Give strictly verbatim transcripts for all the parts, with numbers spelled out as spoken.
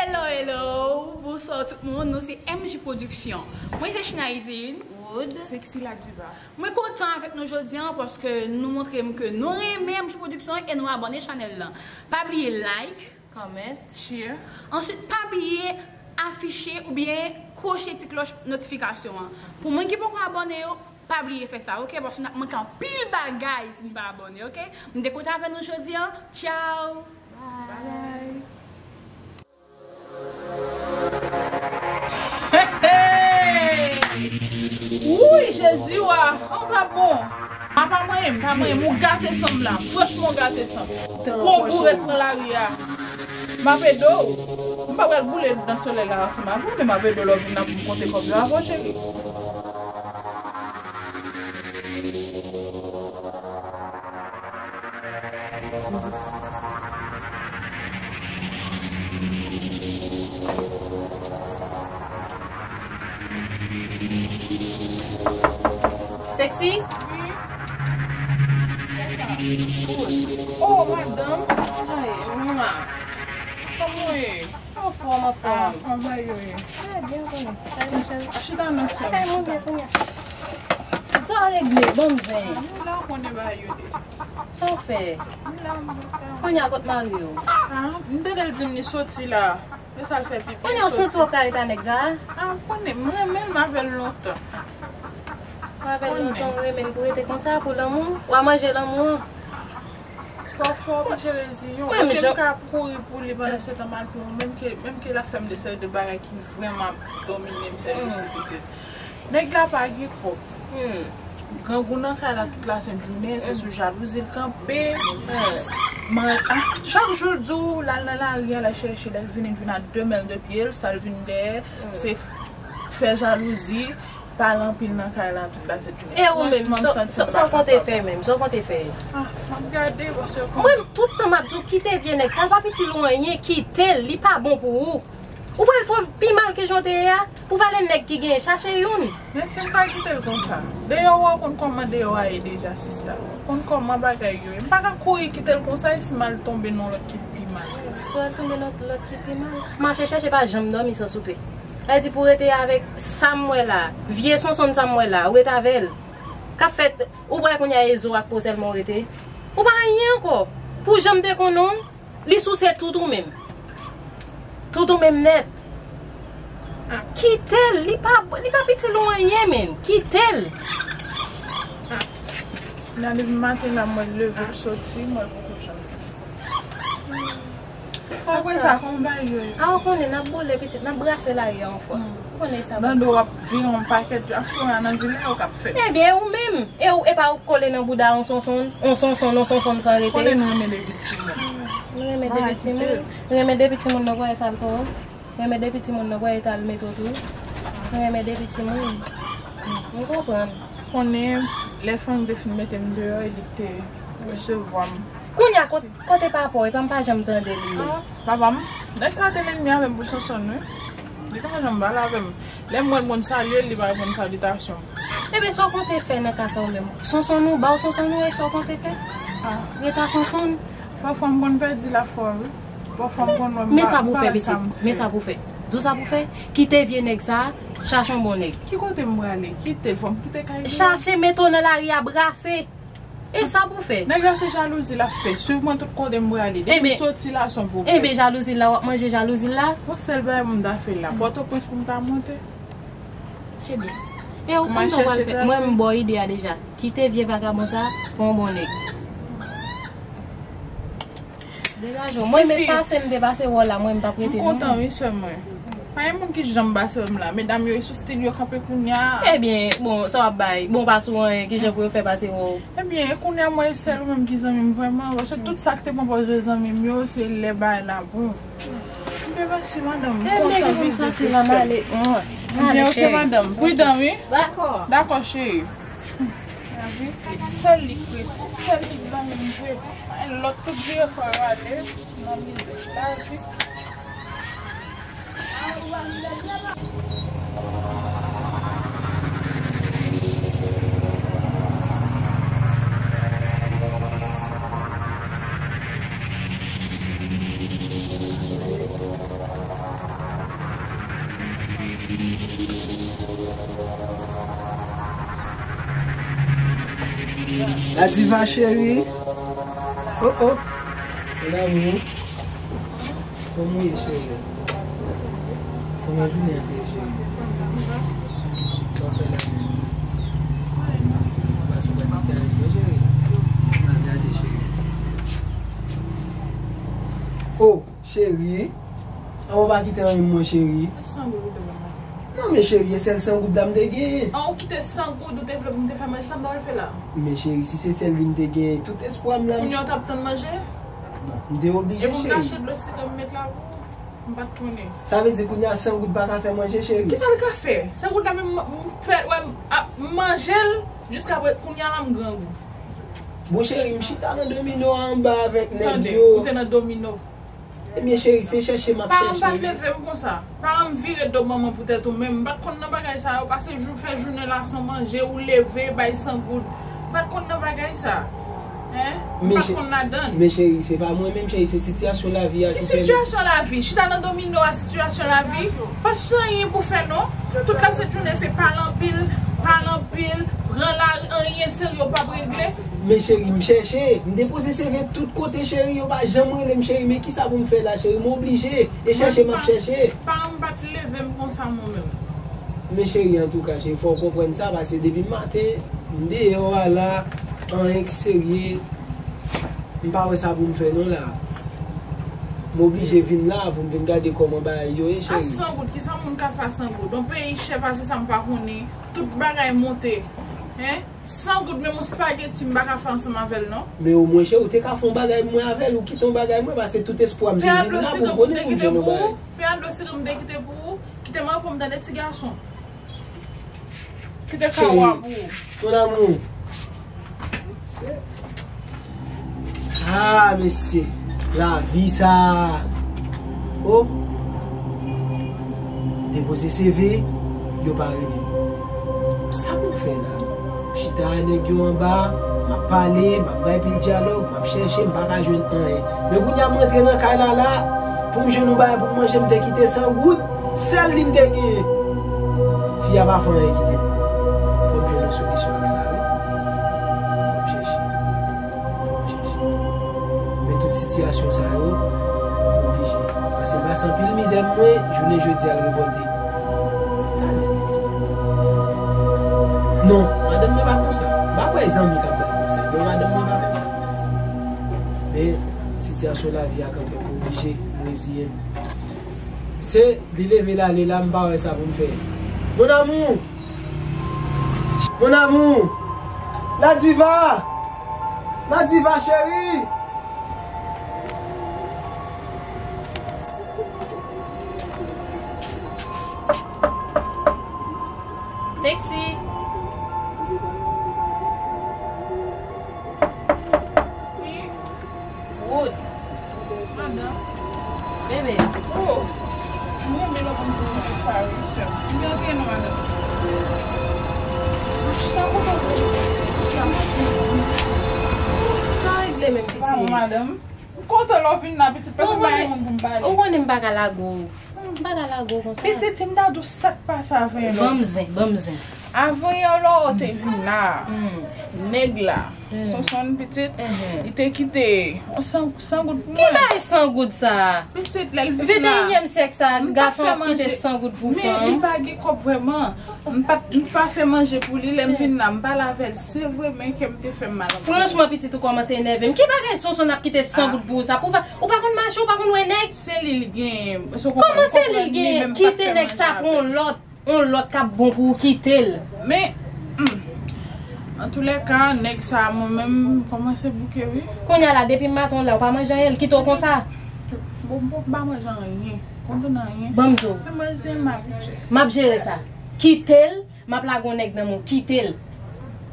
Hello, hello, bonswa tout moun, nou se M J Production. Mwen se Shinaidine Wood. Sexy la diva. Mwen kontan avèk nou jodi a paske nou montre m ke nou renmen M J Production e nou abòne chanèl lan. Pa bliye like, comment, share. Answit, pa bliye afiche oubyen kwoche ti klòch notifikasyon an. Pou moun ki poko abòne yo, pa bliye fè sa, oke? Paske n ap manke anpil bagay si n pa abòne, oke? M te kontan avèk nou jodi a. Tchao! Bye! Hey, hey! Wouy, Jezi, wa! An pa bon! A pa mwen, pa mwen, ou gate sanm la. Franchman, ou gate sanm. Pran bourèt pran lari a. M ap ede w. M pa pral boule nan solèy la ansanm avè w, men m ap ede w lè w vin la pou m konte kòb yo avè w, cheri. Sexy? Oh, madanm, kòman w ye? Kòman w ye? Anfòm, anfòm. Ah, kòman yo ye? Trè byen, konnen. Kay mwen cheri. Chita nan sèl. Kay mwen byen kounye a. Sa w regle, ban m zen. Nou la, w konnen bagay yo deja. Sa w fè? Nou la, nou la. Kounye a kot mari w? Ah, m tande l di m li soti la. Men sa l fè pipi. Kounye a w santi w ap ka ret a nèg sa a? Ah, konnen, m renmen l, m avè l lontan. Ou avè l lontan, ou renmen l pou rete konsa, pou lanmou? W a manje lanmou an? Pafwa, mwen jerezi yo. Paske m ka kouri pou li pandan se tan m al pou mwen, menm ke, menm ke l ap fè m de seri de bagay ki vrèman ap domine m, sèvis pitit. Nèg la pa gen kòb. Grangou nan kay la tout la sent jounen, se sou jalouzi l kanpe. Mwen, ah, chak jou l di w, l al nan lari a, l al chèche, lè l vini, l vin ak de men l, de pye l, sa l vin dèyè, se fè jalouzi. Pale anpil nan kay la tout la sent jounen. E ou menm, sa w konte fè menm? Sa w konte fè? Ah, m ap gade, paske mwen, tout tan m ap di w, kite vye nèg sa, l p ap itil ou anyen, kite l, li pa bon pou ou. Ou pral fè w pi mal ke jan w te ye a, pou valè nèg ki genyen, chache youn. Men si m pa kite l konsa, deyò a, ou konn kòman deyò a ye deja, sista. Ou konn kòman bagay yo ye. M pa ka kouri kite l konsa, e si m al tonbe nan lòt ki pi mal. Si w al tonbe nan lòt ki pi mal? Mache chèche pa janm dòmi san soupe. Sa vle di pou w rete avèk sa m wè la, vye Sonsonn sa m wè la, ou rete avè l. K ap fèt, ou pral kounye a e zo ak po sèlman w rete. Ou pa anyen ankò. Pou jan m te konnen w, li souse tout ou menm. Tout ou menm nèt. Kite l, li pa, li p ap itil ou anyen menm. Kite l. Nan depi maten la, mwen leve l soti, mwen poko janm. Apre sa, kòman bagay yo ye? A, ou konnen, n ap boule pitit, n ap brase lari a yon fwa. Ou konnen sa. Nan do w ap vire yon pakèt, diaspora nan vil la, ou k ap fè. Ebyen, ou menm, e ou, e pa ou k kole nan bouda yon Sonsonn, yon Sonsonn, yon Sonsonn san rete. Konnen nou renmen depi timoun. Nou renmen depi timoun. Nou renmen depi timoun nan pwè sa l fè w. Renmen depi timoun nan pwè eta l mete w tou. Renmen depi timoun. M konprann. Konnen lè fanm te fin mete m deyò, e li te resevwa m. Kounye a, kot-, kote papa w? Epa m pa janm tande li. Ah, papa m, nèg sa te lènmi avè m pou Sonsonn, wi. Li pa janm pale avè m. Lè m wè l, mwen salye l, li pa reponn salitasyon. Ebyen, sa w konte fè nan ka sa ou menm? Sonsonn ou, ba w Sonsonn ou, e sa w konte fè? Ah. Rete a Sonsonn. Pafwa m konn pèdi lafwa, wi. Pafwa m konn wè m pa, m pa wè sa m fè. Men sa pou fè, pitit. Men sa pou fè. Di w sa pou fè. Kite vye nèg sa a, chache yon bon nèg. Ki kote m prale? Kite l, fò m kite kay li. Chache, mete w nan lari a, brase. E sa pou fè. Nèg la se jalouzi l ap fè. Swiv mwen tout kote m prale. Depi m soti la, se yon pwoblèm. Ebyen, jalouzi l la, w ap manje jalouzi l la? Yon sèl bagay pou m ta fè l la. Pòtoprens pou m ta monte. Ebyen. E ou konn sa w pral fè? Mwen, m ba w ide a deja. Kite vye vagabon sa, pran yon bon nèg. Degaje w. Mwen, men pase m te pase wòl la, mwen, m p ap rete non. M kontan, wi, sè mwen. Pa gen moun ki janm pase m la. Medam yo, e sou stil yo kanpe kounye a. Ebyen, bon, sa w ap bay? Bon, pa sou anyen, kijan pou yo fè pase wè w? Ebyen, e kounye a, mwen, e sèl ou menm ki zanmi m vrèman. Paske tout sa k te pran pòz yo zanmi m yo, se lè bagay la bon. M te mèsi, madanm. M kontan vizite sèl. Ebyen, ok, madanm. Pridan, wi. Dakò. Dakò, cheri. Lavi, sèl li k rete, sèl li k zanmi m vre. Lòt tout vire kò yo ale nan mizè. Lavi. La Diva cheri. Oh, oh. Mon amour. Kòman w ye, cheri? Kòman jounen an te ye, cheri? Sa w fè la menm? Paske w pa kite anyen, non, cheri? N ap gade, cheri. Oh, cheri. An, w pa kite anyen, mwen, cheri. San goud ou te ban mwen. Non, men cheri, e sèl san goud la m te genyen. An, ou kite san goud, ou te vle pou m te fè manje, sa m ta pral fè la? Men cheri, si se sèl li m te genyen, tout espwa m la. Kounye a w t ap tann manje? Bon, m te oblije, cheri. E pou m ta achte dlo sitwon m met la pou ou? M pa t konnen. Sa vle di kounye a san goud pa ka fè manje, cheri? Kisa l ka fè? San goud la menm, m fè, wè, m ap manje l jiska pre-, kounye a la m grangou. Bon, cheri, m chita nan domino a anba avèk nèg yo. Tande, ou te nan domino. Ebyen, cheri, se chèche m ap chèche. Paran m pa t leve m konsa. Paran m vire do manman poutèt ou menm. M pa t konn nan bagay sa yo. Pase jou, fè jounen la san manje, ou leve, bay san goud. M pa t konn nan bagay sa. Hein? M pa t konn ladan l. Men cheri, se pa mwen menm, cheri, se sitiyasyon lavi a ki fè nou. Ki sitiyasyon lavi? Chita nan domino a, sitiyasyon lavi? Pa chanyen pou fè non. Tout la sent jounen se pale anpil, pale anpil, pran lari, anyen serye w p ap regle. Men cheri, m chèche, m depoze C V tout kote, cheri, yo pa janm rele m, cheri, men kisa pou m fè la, cheri, m oblije, e chèche m ap chèche. Paran m pa t leve m konsa mwen menm. Men cheri, antouka, cheri, fò w konprann sa, paske depi maten, m deyò a la, anyen k serye, m pa wè sa pou m fè non la. M oblije vin la pou m vin gade kòman bagay yo ye, cheri. A san goud, kisa moun ka fè a san goud? Yon peyi chè pase sa m pa konnen, tout bagay monte. Hein? San goud, menm yon spageti m pa ka fè ansanm avè l non. Men omwen, cheri, ou te ka fè yon bagay mwen avè l, ou kite yon bagay mwen, paske tout espwa m se vin la pou m konnen pou m jwenn yon bagay. Pè a dlo sitwon m te kite pou ou, kite m anpè m tande ti gason. Kite kawa pou ou. Mon amour. Ah, mesye, lavi sa. Oh. Depoze C V, yo pa rele m. Sa pou m fè la? M chita a nèg yo anba, m ap pale, m ap bay pil dyalòg, m ap chèche, m pa ka jwenn anyen. Men kounye a m rantre nan kay la la, pou m jwenn yon bagay pou m manje, m te kite san goud, sèl li m te genyen. Fi a pa fè anyen kite m. Fò m jwenn yon solisyon ak sa, wi. Fò m chèche. Fò m chèche. Men tout sitiyasyon sa yo, m oblije. Paske m pase anpil mizè mwen, jounen jodi a l revòlte. Talè. Non, madanm mwen pa konsa. M pa kwè zanmi k ap bay konsèy. Non, madanm mwen pa konsa. Men, sitiyasyon lavi a kanpe, m oblije, m reziye m. Se li leve l ale la, m pa wè sa pou m fè. Mon amour! Mon amour! La Diva! La Diva chérie! Sexy! Wi. Wood. Madanm. Bebe. Oh. M renmen lè w konn di m sa, wi, sè m. M gen anyen non, madanm. Chita kote w vle, chita kote w vle. Sa w regle menm, pitit? Pardon, madanm. M kontan lè w vin la, pitit, paske m pa gen moun pou m pale. Ou konnen m pa ka lage w. M pa ka lage w konsa. Pitit, si m ta di w sa k pase avanyè lè w. Ban m zen, ban m zen. Avanyè lè w te vin la, nèg la, Sonson pitit, li te kite yon san, san goud pou mwen. Ki bagay san goud sa? Pitit, lè l vin la, venteyinyèm syèk sa, gason ap kite san goud pou fanm. Men li pa gen kòb vrèman. M pa, m pa fè manje pou li, lè m vin la, m pale avè l. Se vre, men kè m te fè m mal anpil. Franchman, pitit, ou kòmanse enève m. Ki bagay Sonson ap kite san goud pou ou sa? Pou fè, ou pa konn mache, ou pa konn wè nèg? Se li l genyen. Kòman se li l genyen? Kite nèg sa pou yon lòt, yon lòt k ap bon pou ou, kite l. Men, hmm, antoulèka, nèg sa, mwen menm, m kòmanse bouke, wi. Kounye a la, depi maten w la, ou pa manje anyen, l kite w konsa? Bon, bon, m pa manje anyen. Kontan anyen. Ban m di w. Men manje, m abitye. M ap jere sa. Kite l. M ap lage yon nèg nan men w, kite l.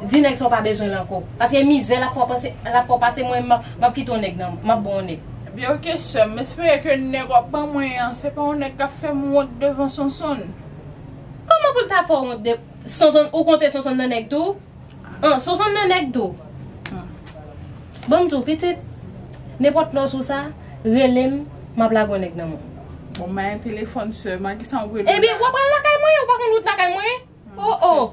Di nèg sa w pa bezwen l ankò. Paske mizè l ap fè w pase, l ap fè w pase, mwen, m ap, m ap kite yon nèg nan, m ap ba w yon nèg. Ebyen, oke, sè m, m espere ke nèg w ap ban mwen an, se pa yon nèg k ap fè m wont devan Sonson. Kòman pou l ta fè w wont de Sonson? Ou konte Sonson nan nèg tou? An, Sonson nan nèg tou. Ban m di w, pitit, nenpòt lè w sou sa, rele m, m ap lage yon nèg nan men w. Bon, m bay telefòn sè m, a kisa w rele m? Ebyen, w ap pral lakay mwen. Ou pa konn wout lakay mwen? Oh, oh.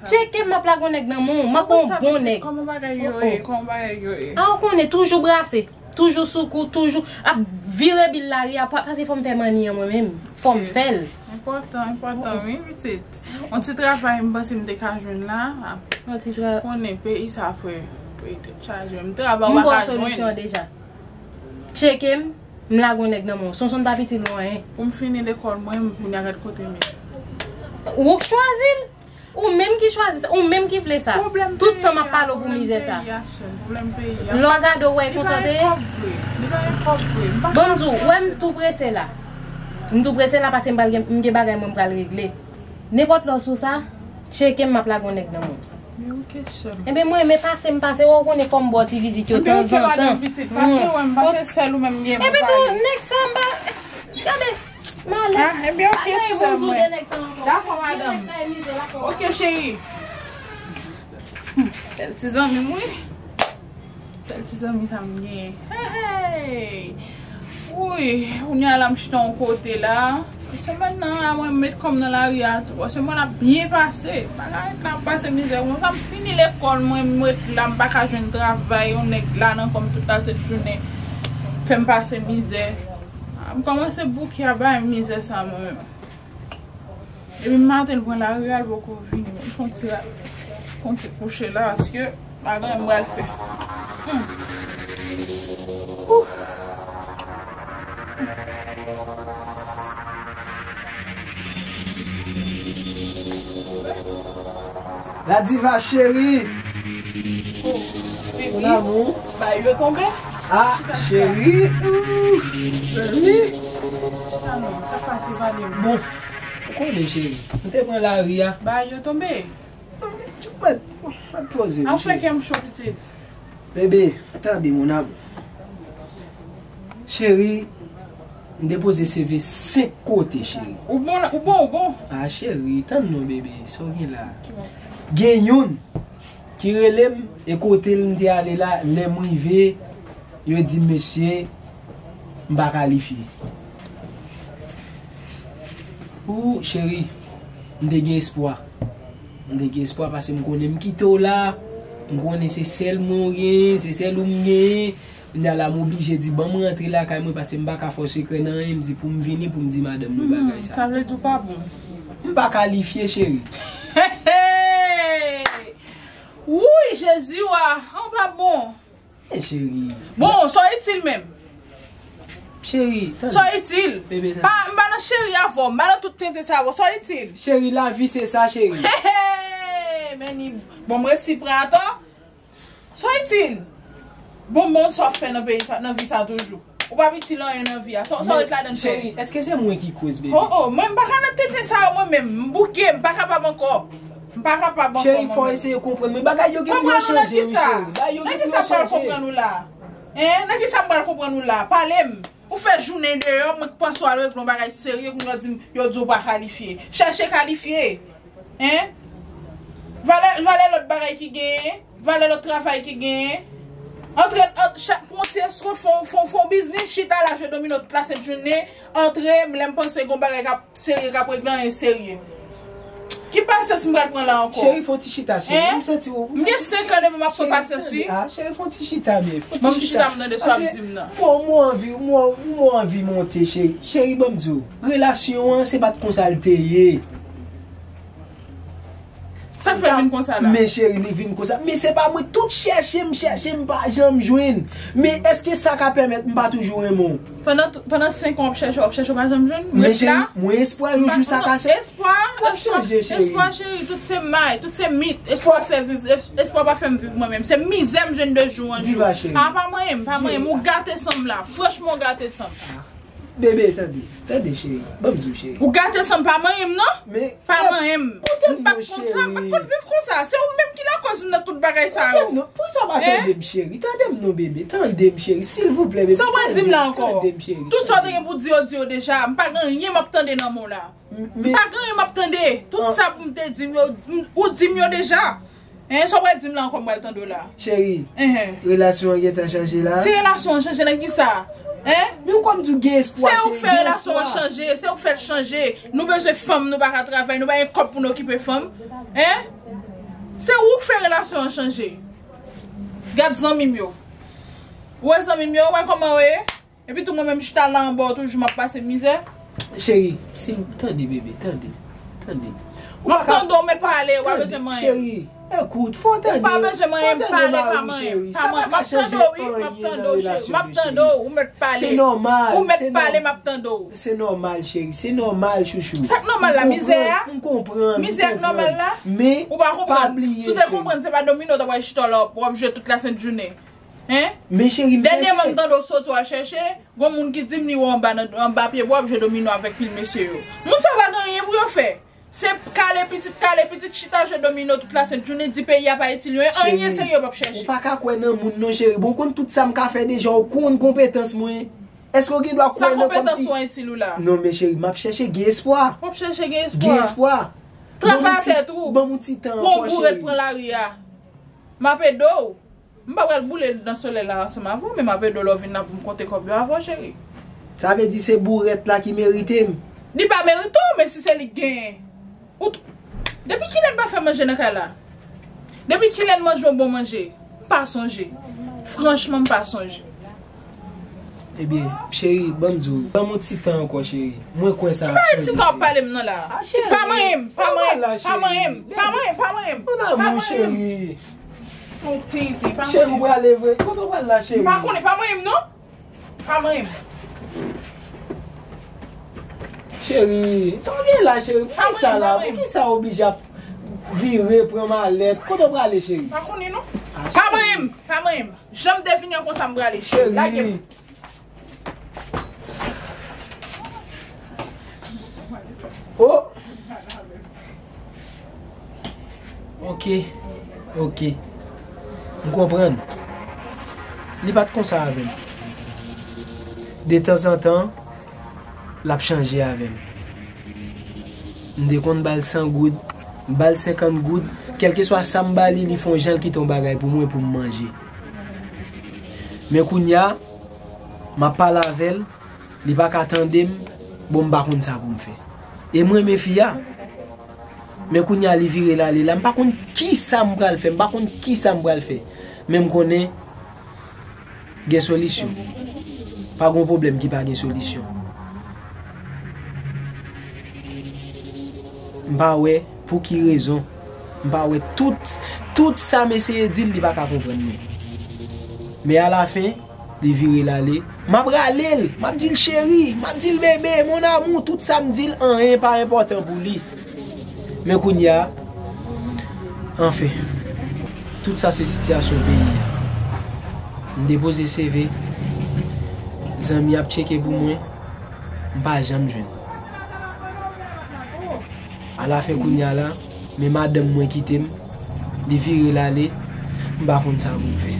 Tcheke m, m ap lage yon nèg nan men w. M ap ba w yon bon nèg. Kòman bagay yo ye? Kòman bagay yo ye? A, ou konnen, toujou brase, toujou sou kou, toujou ap vire bil lari a, pa- paske fò m fè manni an mwen menm. Fò m fè l. Enpòtan, enpòtan, wi, pitit. Yon ti travay m panse m te ka jwenn la. Yon ti travay. Konnen peyi sa frè. Peyi tèt chaje. M travay ou pa ka jwenn. M ba w solisyon deja. Tcheke m, m lage yon nèg nan men w. Sonson pa pitit lwen. Pou m fini lekòl mwen, m kounye a gad kote m ye. Ou k chwazi l. Ou menm ki chwazi sa, ou menm ki vle sa. Tout tan m ap pale w pou mizè sa. Lè w gade w wè l konsa te ye. Bon, m di w, wè m tou prese la. M tou prese la paske m pral gen, m gen bagay mwen m pral regle. Nenpòt lè w sou sa, tcheke m, m ap lage yon nèg nan men w. Enben mwen, men pase m pase, w konnen fò m ba w ti vizit yo tanzantan. Pase wè m, pase sèl ou menm gen pou pale. Epi tou, nèg sa m pa, gade, malè. Ah, ebyen, ok, sè mwen. Dakò, madanm. Ok, cheri. Hmm, sèl ti zanmi m, wi. Sèl ti zanmi sa m genyen. Hey, hey. Wi, kounye a la m chita yon kote la. Semèn nan la, mwen met kò m nan lari a tou. Semèn ap byen pase. Bagay la ap pase mizè. Mwen sa m fini lekòl, mwen m ret la, m pa ka jwenn travay. Yon nèg la nan kò m tout la, se jounen fè m pase mizè. M kòmanse bouke a bay mizè sa mwen menm. Depi maten l pran lari a, l poko vini. Men fon ti, fon ti kouche la, paske pa gen anyen m pral fè. Hmm. Ouh. La diva chérie. Oh, baby. Mon amour. Bagay yo tonbe? Ah, chita, chita. Chérie. Ouh, chérie. Chita non, sa pase pale m. Bon, ou konnen, cheri. M te pran lari a. Bagay yo tonbe. Mwen, mwen poze m, cheri. An fè kè m cho, pitit. Bebe, tande, mon amour. Cheri, m depoze C V senk kote, cheri. Ou bon, ou bon, ou bon. Ah, cheri, tann non, bebe. Sa w gen la? Ki bon? Gen youn ki rele m, e kote l m te ale la, lè m rive, yo di m, mesye, m pa kalifye. Ou, cheri, m te gen espwa. M te gen espwa paske m konnen m kite w la. M konnen se sèl mwen w genyen, se sèl ou m genyen. Kounye a la, m oblije di, ban m rantre lakay mwen, paske m pa ka fè w sekrè nan anyen. M di pou m vini, pou m di madanm mwen bagay sa. Sa vle di w pa bon? M pa kalifye, cheri. Hey, hey! Wouy, Jezi, wa, an pa bon. Men cheri. Bon, sa w itil menm? Cheri, tande. Sa w itil? Bebe, tande. Pa, m pa nan cheri avè w, m pa nan tout tenten sa avè w. Sa w itil? Cheri, lavi se sa, cheri. Hey, hey! Men ni, bon, m resi pran atò. Sa w itil? Bon, bon, sa w ap fè nan peyi sa, nan vi sa toujou? Ou p ap itil anyen nan vi a. Sa, sa w ret ladann fè? Cheri, èske se mwen ki koz, bebe? Oh, oh, mwen m pa ka nan tenten sa yo mwen menm. M bouke, m pa kapab ankò. M pa kapab ankò mwen menm. Cheri, fò w eseye konprann mwen. Bagay yo gen pou yo chanje, wi, cheri. Bagay yo gen pou yo chanje. Nan kisa m pral konprann ou la? Hein? Nan kisa m pral konprann ou la? Pale m. Ou fè jounen deyò, mwen k panse w al regle yon bagay serye, kounye a w di m, yo di w pa kalifye. Chèche kalifye. Hein? Valè, valè lòt bagay ki genyen, valè lòt travay ki genyen. Antre, ant, chak, pran ti eskonm, fè yon, fè yon, fè yon biznis, chita la, jwe domino tout la sent jounen, antre, lè m panse gon bagay k ap serye, k ap regle anyen serye. Ki pasyans m pral pran la ankò? Cheri, fè yon ti chita, cheri. Hein? M santi w, m gen senk an depi m ap pran pasyans, wi. Ah, cheri, fè yon ti chita, byen. Fè yon ti chita. Ban m chita, m tande sa w ap di m nan. Bon, mwen anvi, mwen, mwen anvi monte, cheri. Cheri, ban m di w, relasyon an, se pa t konsa l te ye. Sa k fè l vin konsa la? Men cheri, li vin konsa. Men se pa mwen, tout chèche m chèche, m pa janm jwenn. Men èske sa ka pèmèt m pa toujou renmen w? Pandan, pandan senk an w ap chèche, w ap chèche, w pa janm jwenn? Men cheri, mwen espwa yon jou sa ka chanje. Espwa, espwa, cheri, tout se may, tout se mit. Espwa fè viv, es-, espwa pa fè m viv mwen menm. Se mizè m jwenn de jou an jou. Diva, cheri. Ah, pa manyen m, pa manyen m. Ou gate san m la. Franchman, ou gate san m. Bebe, tande, tande, cheri. Ban m di w, cheri. Ou gate san m, pa manyen m, non? Men, pa manyen m. M pa t konsa, m pa t konn viv konsa. Se ou menm ki lakòz m nan tout bagay sa yo. Koute m non, poukisa w pa tande m, cheri? Tande m non, bebe. Tande m, cheri. Silvouplè, bebe. Sa w pral di m la ankò? Tande m, cheri. Tout sa w te gen pou di yo, di yo deja. M pa gen anyen m ap tande nan men w la. M pa gen anyen m ap tande. Tout sa pou m te di m yo, m, ou di m yo deja. Hein, sa w pral di m la ankò, m pral tande w la. Cheri, relasyon an gentan chanje la. Si relasyon an chanje nan kisa? Hein? Men ou konn di w gen espwa, cheri. Se ou k fè relasyon an chanje, se ou k fè l chanje. Nou bezwen fanm, nou pa ka travay, nou pa gen kòb pou nou okipe fanm. Hein? Se ou k fè relasyon an chanje. Gad zanmi m yo. Ou wè zanmi m yo, ou wè kòman yo ye? Epi tou mwen menm chita la anba w toujou m ap pase mizè. Cheri, si, tande bebe, tande. Tande. M ap tande w, mèt pale, ou pa bezwen manyen. Cheri, ekout, fò w tande. Ou pa bezwen manyen, pale, pa manyen. Pa manyen. M ap tande w, wi, m ap tande w, cheri. M ap tande w, ou mèt pale. Se nòmal. Ou mèt pale, m ap tande w. Se nòmal, cheri, se nòmal, chouchou. Sa k nòmal la, mizè a? M konprann. Mizè a k nòmal la? Men, ou pa konprann. Si w te konprann, se pa domino w t ap al chita w la, w ap jwe tout lasent jounen. Hein? Men cheri, m chèche. Dènyèman m tande w soti w al chèche, gon moun ki di m li wè w anba nan, anba pye bwa w ap jwe domino avèk pil mesye yo. Moun sa yo pa gen anyen pou yo fè. Se kale pitit, kale pitit, chita jwe domino tout lasent jounen, di peyi a pa itil yo anyen, anyen serye yo p ap chèche. Ou pa ka kwè nan moun non cheri. Bon, w konn tout sa m ka fè deja, ou konn konpetans mwen. Èske w gen dwa kwè nan kòmsi. Sa konpetans ou an itil ou la? Non men cheri, m ap chèche gen espwa. W ap chèche gen espwa. Gen espwa. Travay a tèt ou. Ban m yon ti tan ankò cheri. Ou yon bourèt pran lari a. M ap ede w. M pa pral boule nan solèy la ansanm avè w, men m ap ede w lè w vin la pou m konte kòb yo avè w, cheri. Sa vle di se bourèt la ki merite m? Li pa merite w, men si se li k genyen. Ou t-, depi kilè n pa fè manje nan kay la? Depi kilè n manje yon bon manje? M pa sonje. Franchman, m pa sonje. Ebyen, cheri, ban m di w, ban m yon ti tan ankò, cheri. Mwen kwè sa ap chanje, cheri. Ki bagay ti tan w ap pale m nan la? A, cheri. Pa manyen m, pa manyen m, pa manyen m, pa manyen m, pa manyen m. Mon amour, cheri. Yon tenten, pa manyen m. Cheri, ou prale vre? Kote w pral la, cheri? M pa konnen, pa manyen m, non. Pa manyen m. Cheri, sa w gen la, cheri? Poukisa la? Poukisa w oblije ap vire, pran malèt? Kote w prale, cheri? Pa konnen, non. Pa manyen m, pa manyen m. Jan m te vini an konsa m prale. Cheri. Lage m. Oh! Ok. Ok. M konprann. Li pa t konsa avè m. Detanzantan, l ap chanje avè m. M te konn ba l san goud, m ba l senkant goud, kèlkeswa sa m ba li, li fè yon jan l kite yon bagay pou mwen pou m manje. Men kounye a, m ap pale avè l, li pa ka tande m, bon, m pa konn sa pou m fè. E m renmen fi a. Men kounye a, li vire l ale la, m pa konn kisa m pral fè, m pa konn kisa m pral fè. Men m konnen gen solisyon. Pa gen pwoblèm ki pa gen solisyon. M pa wè pou ki rezon. M pa wè tout, tout sa m eseye di l, li pa ka konprann mwen. Men alafen, li vire l ale. M ap rale l, m ap di l cheri, m ap di l bebe, mon amour, tout sa m di l, anyen pa enpòtan pou li. Men kounye a, anfen, tout sa se sitiyasyon peyi a. M depoze C V, zanmi ap tcheke pou mwen, m pa janm jwenn. Alafen kounye a la, men madanm mwen kite m, li vire l ale, m pa konn sa pou m fè.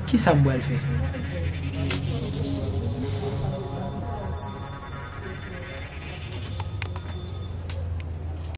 Kisa m pral fè?